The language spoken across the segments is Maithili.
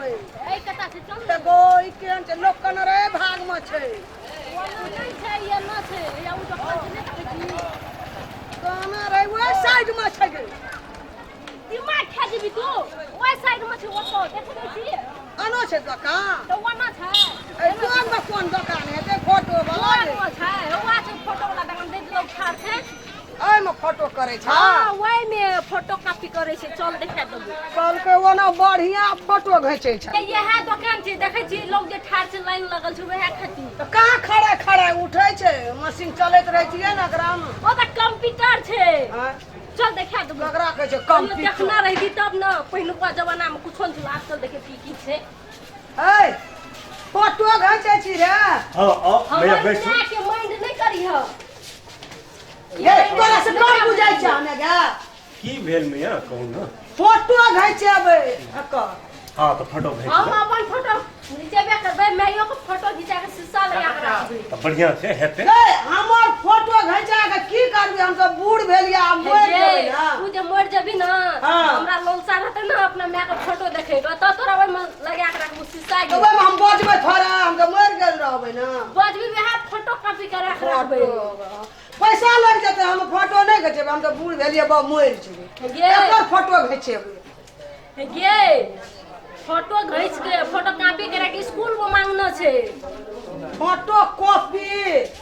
लेबै। एहि कता छै, चल। तऽ गो ई केहन छै लोक कने रे भागमे छै। ओना नहि छै, एना छै। या ओ दोकान छै, नहि देखै छी? कने रे ओहि साइडमे छै गे। दिमाग खा जेबी तू। ओहि साइड में छै, ओतऽ देखै नहि छी? अनो छै दोकान? तऽ ओना छै। एहि टोलमे कोन दोकान हेतै फोटो वाला? टोल में छै, हौआ छै फोटो वाला दोकान, देख लोग ठाढ़ छै। एहिमे फोटो करै छै? हँ, ओहि में फोटो कॉपी करै छै, चल देखा देबो। कहलकै ओना बढ़िया फोटो घिचै छै। इएह दोकान छै, देखै छी लोग जे ठाढ़ छै, लाइन लगल छै वएह खातिर। तऽ कहाँ खड़े खड़े उठै छै? मशीन चलैत रहै छियै ने एकरामे। ओ तऽ कंप्यूटर छै। आँय? चल देखा देबो। ककरा कहै छै पहिने कंप्यूटर? देखना रही तब ने, पहिलुका जमाना में कुछो नहि छलै, आब चल देखे की की छै। ऐ फोटो घिचै छी रे? हँ, आउ भैया। हमर बैसू। माय के माइंड नहि करीह। ये तोरा से कम बुझै छै हमे गे? की भेल मैया, कहू ने। फोटो घिचेबै एकर। हँ, तऽ फोटो घीच हम ले। अपन फोटो घिचेबे करबै, माइयो के फोटो घिचा के शीशा लगा के राखबै। तऽ बढ़िआँ छै, हेतै। गे हमर फोटो घिचा के की करबै? हम सब बूढ़ भेलियै, आब मरि जेबै ने। तू जे मरि जेबी ने, हाँ। हमरा लौलसा रहतै ने अपना माय के फोटो देखे के, तऽ तोरा ओहिमे लगा के राखबू शीशा तऽ के। ओहिमे हम बजबै थोड़े? हम तऽ मरि गेल रहबै ने। बजबी, वएह फोटो कॉपी करा के राखबै। फोटो पैसा लागि जेतै, हम फोटो नहि घिचेबै। हम तऽ बूढ़ भेलियै, बा मरि जेबै। गे। एकर फोटो घिचेबै। गे, फोटो घीच के फोटो कॉपी करा के स्कूल में मांगना छै। Photo copy?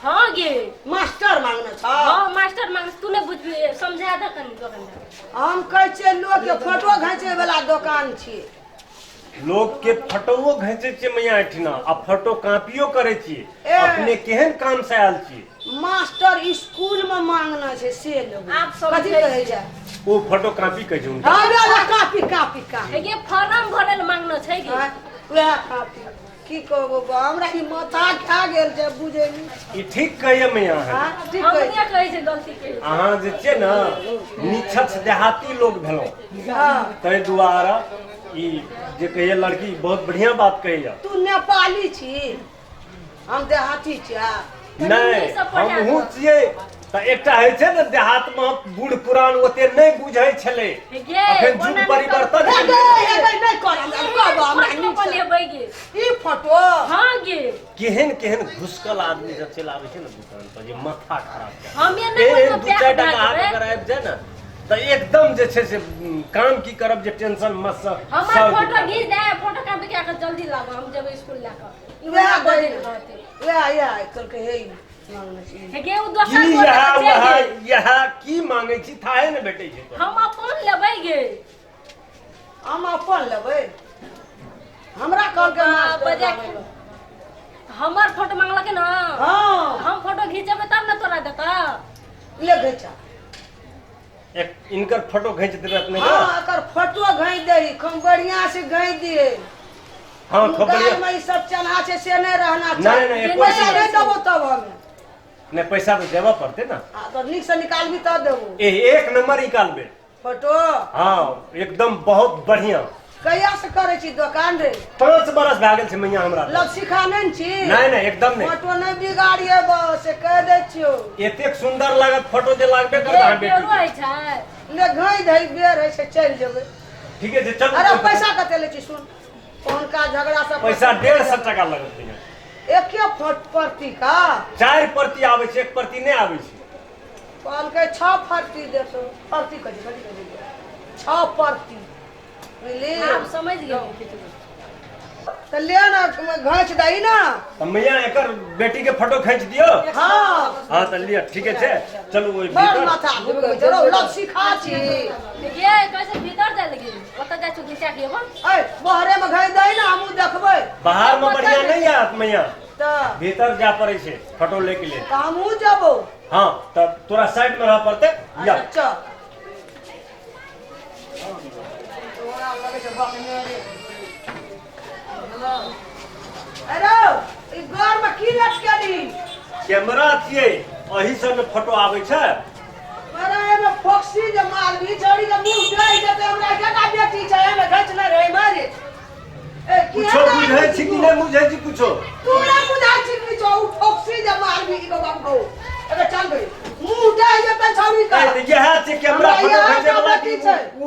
हाँ गे। मास्टर मांगने छ? हाँ, मास्टर मांग। तू नहि बुझबी, समझा दे कनी दोकानदार। हम कहै छियै लोक के फोटो घिचै वाला दोकान छियै। लोक के फोटोओ घीचै छियै मैया एहिठिना आ फोटो कॉपियो करै छियै। ए। अपने केहन काम से आयल छियै? मास्टर स्कूल में मांगना छै से लेबै। आब समझै कथी कहै छी। छै? ओ फोटो कॉपी कहै छै हुनका। हाँ, वएह कापी कापी कापी। हे गे, फॉर्म भरै लए मांगना छै गे। हाँ, वएह कापी। की कहबो बा, हमरा ई माथा खा गेल छै, बुझै नहि। ई ठीक कहैया मैया अहाँ। हाँ, ठीक हम कहै। नहि कहै छै, गलती कहै छै। अहाँ जे छियै ने निछछ देहाती लोक भेलहुँ। हाँ। ताहि दुआरे ई जे कहैया लड़की, बहुत बढ़िया बात कहैया। तू नेपाली छी, हम देहाती छियै। नहि, नीकसँ पढ़ा हमहूँ दऽ। छियै तऽ एकटा होइ छै ने, देहातमे बूढ़ पुरान ओते नहि बुझै छलै। गे, अखन ओना युग नहि परिवर्तन हे भेलै। गे, हे गे, नहि कर, हमरा कहबो हमरा फोटो नीक से। बनेबै गे। ई फोटो? हाँ गे। केहन केहन घुसकल आदमी सब चलि आबै छै ने दुकान पर जे माथा खराब कए हमे नहि एहन कोनो दू पैक चारिटा भए ग्राहक जेबै। अगर आबि जाय ने तऽ एकदम जे छै से काम की करब जे टेंशन मत से हमर सर फोटो दिक्कत। घीच दे, फोटो कापी कए के जल्दी लाबऽ, हम जेबै स्कूल लए कऽ। ई वएह वएह बजै बजै। रहतै। वएह इएह कहलकै हे ई मांगने छी। हे गे, ओ की दोसर इएह फोटो छै वएह गे। इएह की मांगै छी, थाहे ने भेटै छै तोरा। हम अपन लेबै गे। हम अपन लेबै, हमरा कहलकै बा, मास्टर बजा लाबै लए। हमर फोटो मांगलकै ने? हाँ। हम फोटो घिचेबै तब ने तोरा देतऽ। ले घिचा। एक इनकर फोटो घींच देबै अपने के? हाँ, एकर फोटो घीच दही, खूब बढ़िया से घीच दिए। हाँ, खूब बढ़िया। गाय में ई सब चना छै से नहि रहना नहीं, चाही। नहीं, एको पैसा चीज। नहि देबो तब हमे। नहि, पैसा तऽ देबऽ पड़तै ने। आ तऽ नीक से निकालबी तब देबो। ए, एक नंबर निकालबै फोटो। हाँ, एकदम बहुत बढ़िया। कहिया से करै छी दोकान रे? 5 बरस भए गेल छै मैया हमरा तऽ। लग सिखा नहि ने छी? नहि नहि, एकदम नहि। फोटो नहि बिगाड़िए, बस से कह दै छियौ। एतेक सुंदर लागत फोटो जे लागबे करत अहाँ बेटी बेरो के। होइ छै। ने घै धै बेर होइ छै, चलि जेबै। ठीके छै, चलू। अरे पैसा कते लै छी? सुन, हुनका झगड़ा सब। पैसा 150 टका लगत भैया। एके फोट प्रति का? चारि प्रति आबै छै, एक प्रति नहि आबै छै। कहलकै छह फर्ती देतो, फर्ती कहै छै, कथी कहै छै? छह प्रति बुझली? आब समझ गेली। तऽ ले ने, घैच दही ने। तऽ मैया, एकर बेटी के फोटो खींच दियौ। हाँ। हाँ, तऽ लिअ, ठीके छै, चलू ओहि बड़ भीतर। माथा घुमबै छै रौ, लग सिखा छी। गे, कैसे भीतर जाय लगी? ओतऽ जाइ छौ घिचा के एबो। ऐ बहरे में घैच दही ने, हमहूँ देखबै। बाहर में बढ़िया नहीं आयत मैया। तऽ भीतर जा पड़ै छै फोटो ले के लेल। तऽ हमहूँ जेबौ। हाँ, तब तोरा साइड में रह पड़तै या। अच्छा, चल। तोरा लगै छै बकने रे। अरे ई घर में की लटकेली? कैमरा छियै, एही सब में फोटो आबै छै। अरे एमे फोक्सी जे मारबी छौड़ी के मुंह डरि जेतै। हमरा केटा बेटी छै, एमे घचने रहै मारे। ए कुछो बुझै छी कि नहि बुझै छी कुछो? तू नहि बुझै छी किछो। उ फोक्सी जे मारबी ई बाबा गो, अरे चल गई, मुंह डरि जेतै छौड़ी का। ए, तऽ इएह छै कैमरा। हमरा फोटो इएह खींचे वाला बेटी कि छै। उ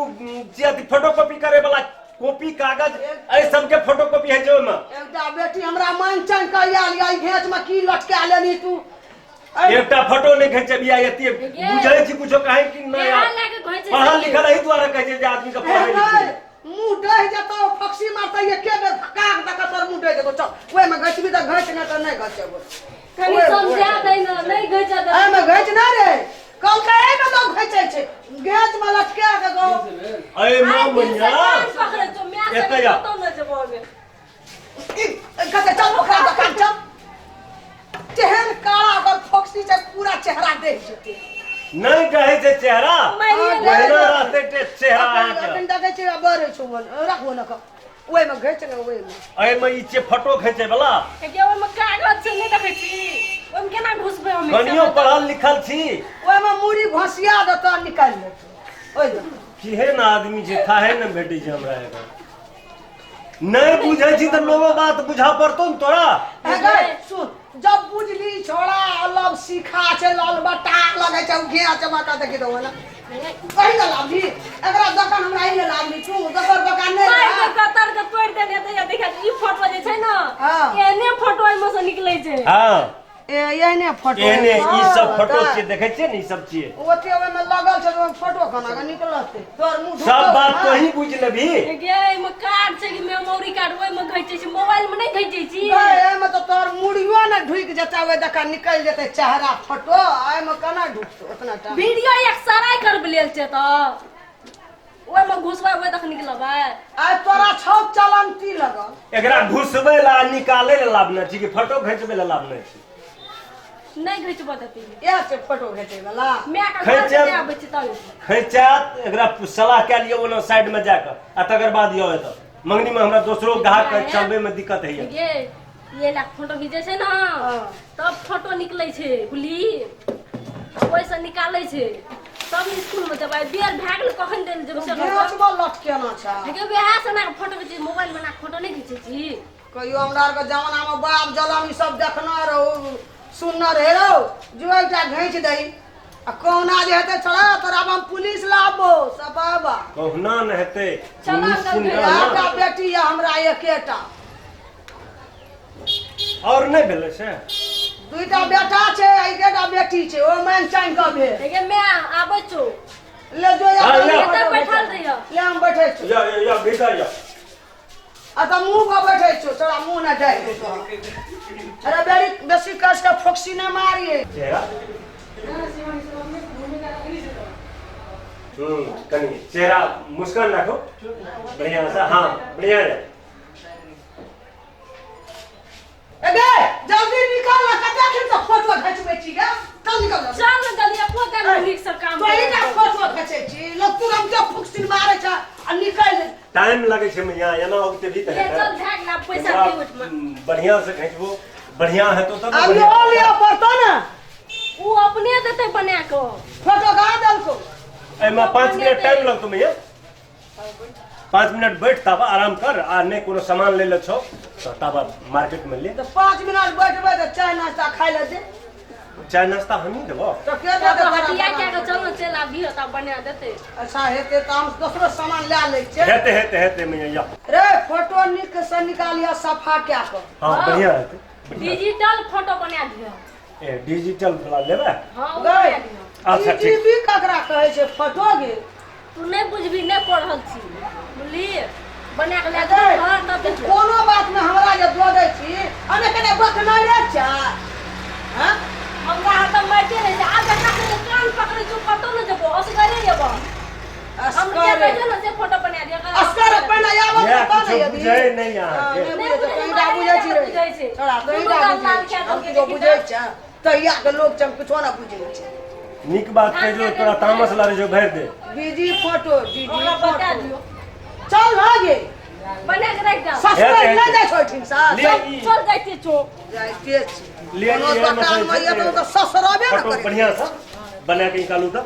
जे अथी फोटो कॉपी करे वाला कॉपी कागज एहि सबके फोटो कॉपी है छै ओहिमे। एकटा बेटी हमरा मान चन के आयल या घेंच में की लटका लेनी तू? एकटा फोटो नहि घिचबिया एते बुझै छी कुछो कहे कि नहि। केना लए के घिचै पढ़ल छी? लिखल एहि दुआरे कहै छै जे आदमी के पढ़ै लिखै मुंह डहि जेतौ, फक्सी मारतै एके बेर काग दऽ कऽ तोर मुंह डहि जेतौ। चल ओहिमे घिचबी तऽ घिच, नहि तऽ नहि घिचेबो। कनि समझा दै ने, नहि घिचऽ दे। एहिमे घिच ना रे, कहलकै एहिमे लोक घिचै छै, घेंच में लटका के गौ। एहिमे आइ दिनसँ मैया कान पकड़ै छौ, माय से एतऽ आ। कतौ नहि जेबो हमे। ई, कहतै चल ओकरा दोकान चल। तेहन काला ओकर फोक्सी छै, पूरा चेहरा देख जेतै। नहि कहै छै चेहरा मारिए ले। ओहिना रहतै ते चेहरा अहाँके। अखन देखै छियै बड़े छौ, राखू ने ओहिमे घिच ने ओहिमे। एहिमे ई छै फोटो घिचै वाला। कियाकि ओहिमे कागज छै, नहि देखै छी? ओहिमे केना घुसबै हम? कनियो पढ़ल लिखल छी? ओहिमे मूड़ी घोसिया देतौ, निकालि लेतौ ओहि दऽ। केहन आदमी छै थाहे ने भेटै छै हमरा। एखन नहि बुझै छी तऽ लोगो बात बुझा पड़तौ ने तोरा। हे गै सुन, जब बुझली छोड़ा लब सीखा छै, लल बटा लगै छै, ओ घेंच मका देखी दो ने कही ने लाभली। एकरा दोकान हमरा ई ने लाभली, तू दोसर दोकान नहि मारि रह। के कतर के तोड़ि देने तऽ देखा, ई फोटो जे छै ने, हाँ। एहने फोटो एहिमे से निकलै छै। हँ। ए एहने फोटो। एहने ई सब फोटो हाँ, छियै, देखै छियै ने, ई सब छियै। ओते ओहिमे लगल छै, ओहिमे फोटो केना के निकलतै? तोहर मुँह सब ढुकतौ बात ना? तोही बुझि लेबही। गे, एहिमे कार्ड छै कि मेमोरी कार्ड, ओहिमे घिचै छी, मोबाइल मे नहि घिचै छी। गै, एहिमे तऽ तोहर मुड़ियो ने ढुकि जेतै, ओहि दका निकलि जेतै चेहरा फोटो, एहिमे केना ढुकतौ ओतना टा? वीडियो एक सराय करब लेल छै तऽ ओहिमे घुसबै, ओहि तक निकलबै। आइ तोरा छौ चलंती लगल। एकरा घुसबै ला निकालै ला लाभ नहि छी कि फोटो घिचबै ला लाभ नहि छी? नहि घिचबऽ देती। इएह छै फोटो घिचै वाला। माय के घर खैचे- से आबै छी तब। खैचात एकरा सलाह कए लियौ ओना साइड में जाकऽ आ तकर बाद यौ एतऽ मंगनी में हमरा दोसरो ग्राहक के चलबै में दिक्कत होइया। गे, ये ला फोटो घिचै छै ने, हाँ। तब फोटो निकलै छै, बुझली? ओहिसँ निकालै छै तब स्कूल मे जेबै। बेर भए गेल, कखन देल जेबै से कहू। घेंचमे लटकेना छै। गे, वएह से ना फोटो घिचै, मोबाइल मे ना फोटो नहि घिचै छी। कहियो हमरा आरके जमानामे बाप जलम ई सब देखना रहू, सुनना रहे रहो, जो एकटा घींच दही आ कहुना जे हेतै। छोड़ा तोरा, हम पुलिस लाबो सब बाबा। कहुना ने हेतै। चला निश्चिंत चल। रह ना। एकटा बेटी यऽ हमरा एकेटा। और नहि भेलै से? दुईटा बेटा छै, एकेटा बेटी छै, ओ मान चाइन के भेल। गे मैं आबै छौ। ले जो या। हाँ, ले। एतऽ बैठल रहियो। ले, हम बैठे छी। या या या भीतर या। आ तऽ मुँह पर बैठे छौ, तोरा मुँह ने जाइ छौ तोरा। अरे बेरी बेसी कस के फोक्सी ने मारिए। चेहरा कनि चेहरा मुस्कान राखो बढ़िया से। हाँ, बढ़िया है। ए गे, जल्दी निकल ना, कते दिन से फोटो घिचबै छी गे, चल निकल जल्दी। चल ने जल्दी, एको दिन नीक से काम तोही टा फोटो घिचै छी, लोक तुरन्ते फुक्सी मारै छै आ निकल। टाइम लगै छै मैया, एना उगते भी तऽ ले हेतै। चल, भए गेल, आब पैसा एकरा, दे ओहिठमा। बढ़िया से घिचबो, बढ़िया हेतौ तब ने। आब बढ़िया। इहो लिअ पड़तौ ने। ओ अपने देतै बना कऽ। फोटो गा देलकौ। एहिमे 5 मिनट टाइम लगतौ मैया। 5 मिनट बैठ, ताबा आराम कर आ नहि कोनो सामान ले ले छौ तऽ ताबा मार्केट में ले। तऽ 5 मिनट बैठबै तऽ चाय नाश्ता खाइ लए दे। चाय नाश्ता हमही देबो। तऽ के देतै तोरा? हटिया कए कऽ चल ने, चलि आबियो तब बना देतै। अच्छा हेतै तऽ हम दोसरो सामान लए लै छियै। हेतै हेतै हेतै मैया, या। रे, फोटो नीक से निकालिह, सफा कए कऽ। हाँ, बढ़िया हेतै बढ़िया। डिजिटल फोटो बना दियो। ए डिजिटल वाला लेबै? हाँ, ओ गै, बना दियो। अच्छा, ठीक। टीवी ककरा कहै छै फोटो गे? तू नहि बुझबी, नहि पढ़ल छी, बुझली? बना कऽ लए गै, जेबै घर तब देखियो। कोनो बात मे हमरा जे दऽ दै छी अने कने बकनाइ छै, हँ? हमरा हाथ मारिते रहै छै। आब देखा के कान पकड़ै छौ, कतौ नहि जेबो, असगरे जेबो हम। जे असगरे। कहै ने से फोटो बना दियो। असगरे पहिने आबत इएह तऽ किछो ने यदि बुझै नहि अहाँके। हाँ, नहि नहि बुझै छै, बुझै तोहीं टा बुझै छी रे। बुझै छै। छोड़ा, तोहीं दुनू टा गाल बुझै लाल छी। कए हम देलकै किछो देखी बुझै तऽ। छै? तहिया के लोक छै, हम किछो नहि बुझै छै। नीक बात कहि जो, तोरा तामस लड़ै छौ, भरि दे। बीजी फोटो दीदी। ओकरा बता फोटो दियो। चल भऽ गेल। बना के राखि दे। सस्ते हेतै, नहि हेतै। जाइ छौ ओहिठिन सँ। ले ई। चल जाइते छौ। जाइते छी। ले कोनो ई, एहिमे दोकानमे से एतौ तऽ ससरबे ने फोटो करै। बढ़िया से बना के निकालू तऽ।